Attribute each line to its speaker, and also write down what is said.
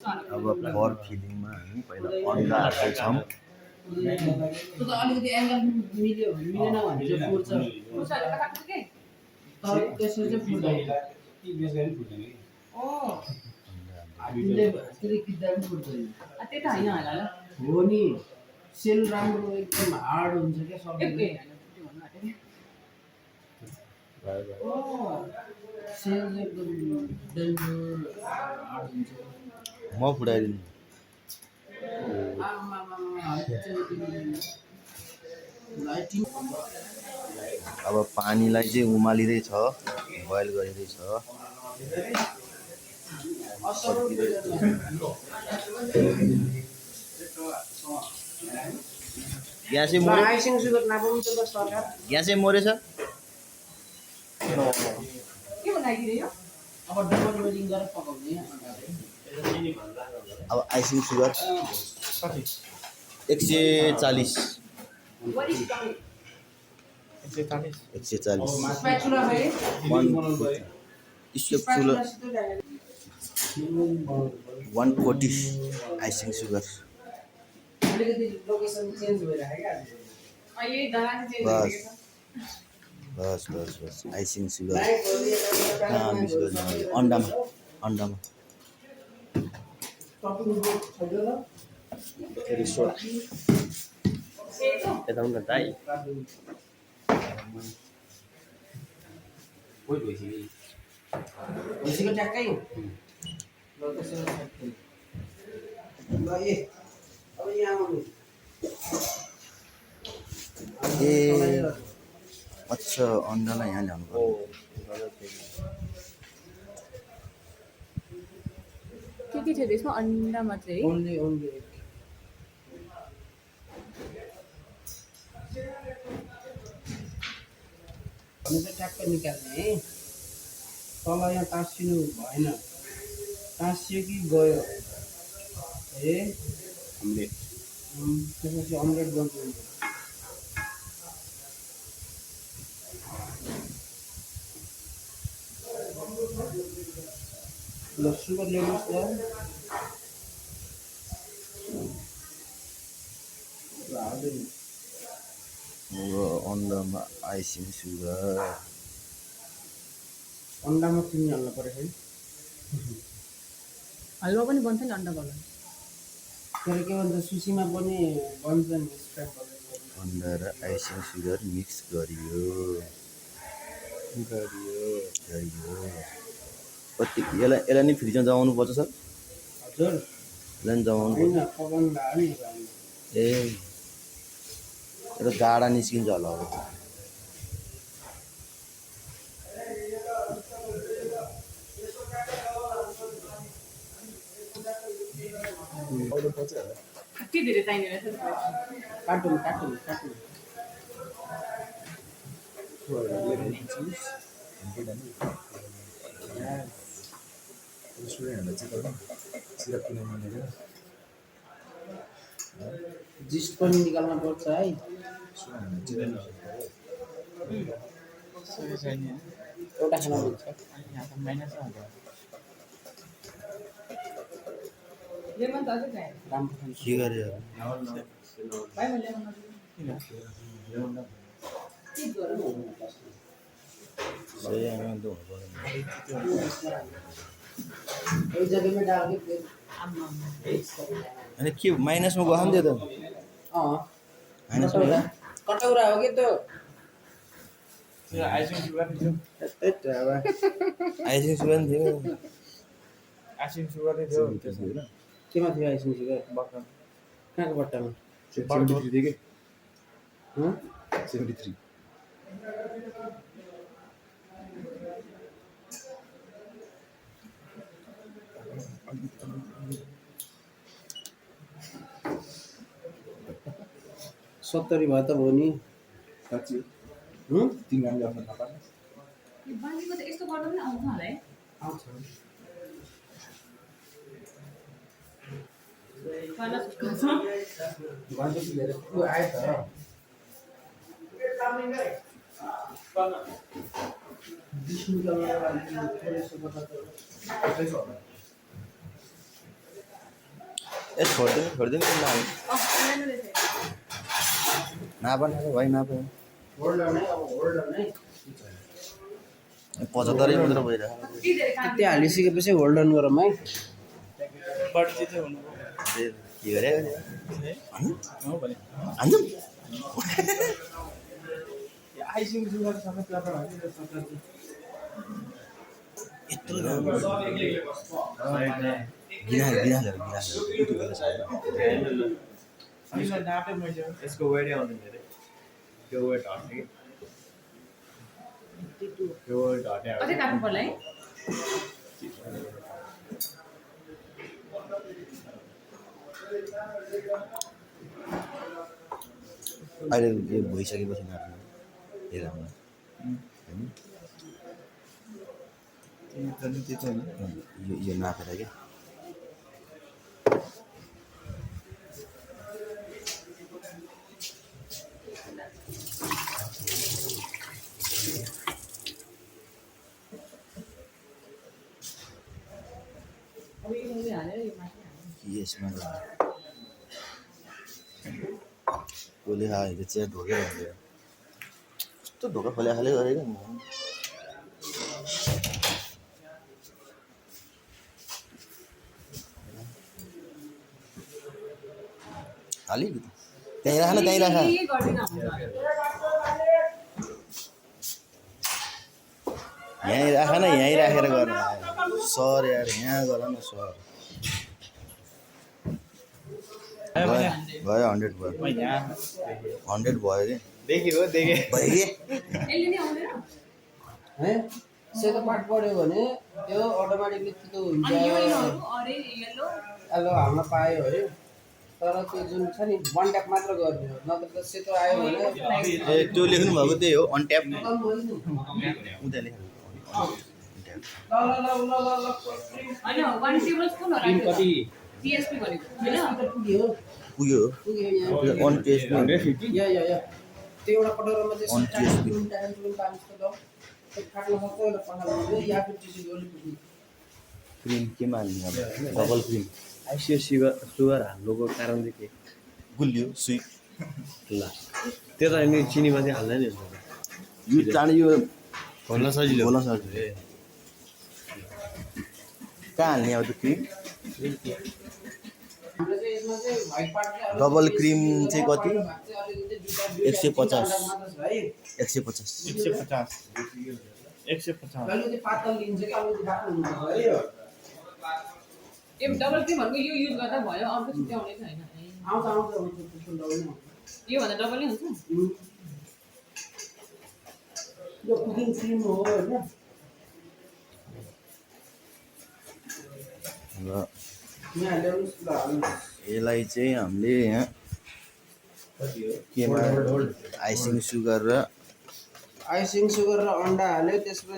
Speaker 1: अब फर फिलिङमा हामी पहिला अन्डा हाल्छौँ।
Speaker 2: त्यो त अलिकति एङ्गल मिल्यो मिलेन भने चाहिँ फुट्छ। त्यसो चाहिँ फुट्दैन। त्यसले किच्दा पनि फुट्दैन। त्यही त होइन होला ल। हो नि सेल राम्रो एकदम हार्ड हुन्छ क्या सबै। सेल एकदम डेन्जर हार्ड हुन्छ।
Speaker 1: म फुटाइदिनु। अब पानीलाई चाहिँ उमालिँदैछ, बोइल गरिँदैछ। ग्यासै मर्यो। ग्यासै मरेछ। अब आइसिङ सुगर 140 140 आइसिङ सुगर। बस बस बस आइसिङ सुगर मिक्स गर्ने अन्डामा
Speaker 3: यता हुन्छ दाइ कोही
Speaker 2: भइसक्यो ट्याक्कै।
Speaker 1: ए अच्छा अन्डालाई यहाँ ल्याउनु पर्यो।
Speaker 4: के छ त्यसमा अन्डा मात्रै है?
Speaker 2: ओन्ली ट्याक्कै निकाल्ने है। तल यहाँ टाँसिनु भएन। टाँसियो कि गयो ए अम्लेट। त्यसपछि अम्लेट बन्छ। ल सुगर ल्याउनुहोस् ल हाल्दैन।
Speaker 1: अन्डामा आइसिङ सुगर।
Speaker 2: अन्डामा चिनी हाल्नु पर्यो है।
Speaker 4: हलुवा पनि बन्छ नि अन्डा बल्ल।
Speaker 2: तर के भन्छ सुसीमा पनि बन्छ नि स्क्र्याम्बल।
Speaker 1: अन्डा र आइसिङ सुगर मिक्स गरियो। कति यसलाई नि फ्रिजमा जमाउनु पर्छ सर?
Speaker 2: हजुर
Speaker 1: यसलाई नि जमाउनु पर्छ। ए यो गाडा निस्किन्छ होला अब।
Speaker 4: के धेरै चाहिने रहेछ?
Speaker 2: काटुन जिस्ट पनि निकाल्न पर्छ है। एउटा खाना हुन्छ।
Speaker 1: के गरे अनि के माइनसमा गयो नि त्यो त।
Speaker 2: कटौरा हो कि त्यो।
Speaker 1: आइसिङ सुगर थियो।
Speaker 2: केमा थियो आइसिङ सुगर? कहाँको बट्टामा?
Speaker 5: 73 थियो कि 73।
Speaker 2: सत्तरी भयो त भयो नि।
Speaker 5: साँच्ची 3 ग्रामले आफ्नो थाहा पाएन।
Speaker 4: बालीमा त यस्तो गर्दा पनि आउँछ होला है?
Speaker 2: आउँछ। आयो त।
Speaker 1: ए छोडिदिनु किन लाग्यो
Speaker 4: सानो रहेछ
Speaker 1: नबनाएर भाइ नपाए
Speaker 2: होल्ड on है अब होल्ड on है
Speaker 1: 75 मात्र भइरहेको
Speaker 4: कति धेरै काम
Speaker 2: त्यो हालिसकेपछि होल्ड on गरौँ है
Speaker 5: बढी चाहिँ हुनु
Speaker 1: के गरे
Speaker 5: हो भने
Speaker 1: हान्छौँ
Speaker 5: आइसिङ सुगर सबै प्लाटर हालिदिनु सक्छ
Speaker 1: यत्रो गिना
Speaker 5: अनि नापे मैले
Speaker 3: यसको वेटै आउँदैन धेरै त्यो वेट हट्छ कि त्यो वेट हट्यो
Speaker 4: अझै काट्नु पर्ला है
Speaker 1: अहिले यो भइसकेपछि नाप्नु हेर यो नापेर क्या
Speaker 4: अब यो मुभी हालेर यो माथि हाल्नु
Speaker 1: यसमा कसले खाएको चिया धोकेर हाल्यो कस्तो धोका खोल्या खाले गरेको नि हाल्यो कि त्यहीँ राख न त्यहीँ राख
Speaker 4: के गर्दिन हुन्छ
Speaker 1: यहीँ राख न यहीँ राखेर गर सर यार यहाँ गर न सर भयो 100 भयो 100 भयो कि
Speaker 3: देखेको देखेँ
Speaker 1: भयो कि
Speaker 4: यसले नि आउँदैन
Speaker 2: है सेतो पार्ट पऱ्यो भने त्यो अटोमेटिकली त्यो हुन्छ
Speaker 4: अनि यो यिनीहरू अरेन्ज येल्लो
Speaker 2: अब हाल्न पायो है तर त्यो जुन छ नि वान ट्याप मात्र गर्ने हो नत्र त सेतो आयो भने
Speaker 1: ए त्यो लेख्नु भएको त्यही हो अन ट्याप
Speaker 2: खतम भयो नि
Speaker 1: उता लेख्नु
Speaker 2: ल
Speaker 4: होइन वान टेबल स्पुन हो
Speaker 5: कति
Speaker 4: टीएसपी भनेको हैन
Speaker 2: पुग्यो
Speaker 1: पुग्यो
Speaker 2: पुग्यो यहाँ
Speaker 1: अन टेस्ट
Speaker 2: या त्यो एउटा कटोरामा चाहिँ
Speaker 1: On
Speaker 2: सट्टा
Speaker 1: TSP.
Speaker 2: टुलुम पानी जस्तो दो त्यो काट्न सक्छ एउटा पखाल्नु या फिर टिसी गोली पुग्यो
Speaker 1: क्रिम केमा हाल्ने अब डबल क्रिम
Speaker 3: आइसियो सुगर हाल्नुको कारण चाहिँ के
Speaker 1: गुलियो सुई
Speaker 3: ल त्यो त अनि चिनीमा चाहिँ हाल्दैन नि हुन्छ
Speaker 1: यो चाँडै यो
Speaker 3: खोल्न सजिलो
Speaker 1: बोल्न सक्छु कहाँ हाल्ने अब त्यो क्रिम
Speaker 2: हाम्रो चाहिँ यसमा चाहिँ व्हाइट पार्ट चाहिँ
Speaker 1: डबल क्रिम चाहिँ कति 150
Speaker 2: है
Speaker 1: 150
Speaker 5: 150
Speaker 2: अलिकति पातल लिन्छ कि अलिकति बाक्लो हुन्छ है
Speaker 4: ए डबल क्रिम भनेको यो युज गर्दा भयो अर्को छुट्टै आउने छैन
Speaker 2: आउँछ
Speaker 4: यो भन्दा डबल नै हुन्छ
Speaker 2: यो कुकिङ क्रिम हो हैन
Speaker 1: र
Speaker 2: यहाँ ल्याउनुस् ल हाल्नुस्
Speaker 1: यसलाई चाहिँ हामीले यहाँ केमा आइसिङ सुगर र
Speaker 2: आइसिङ सुगर र अन्डा हाल्यो त्यसपछि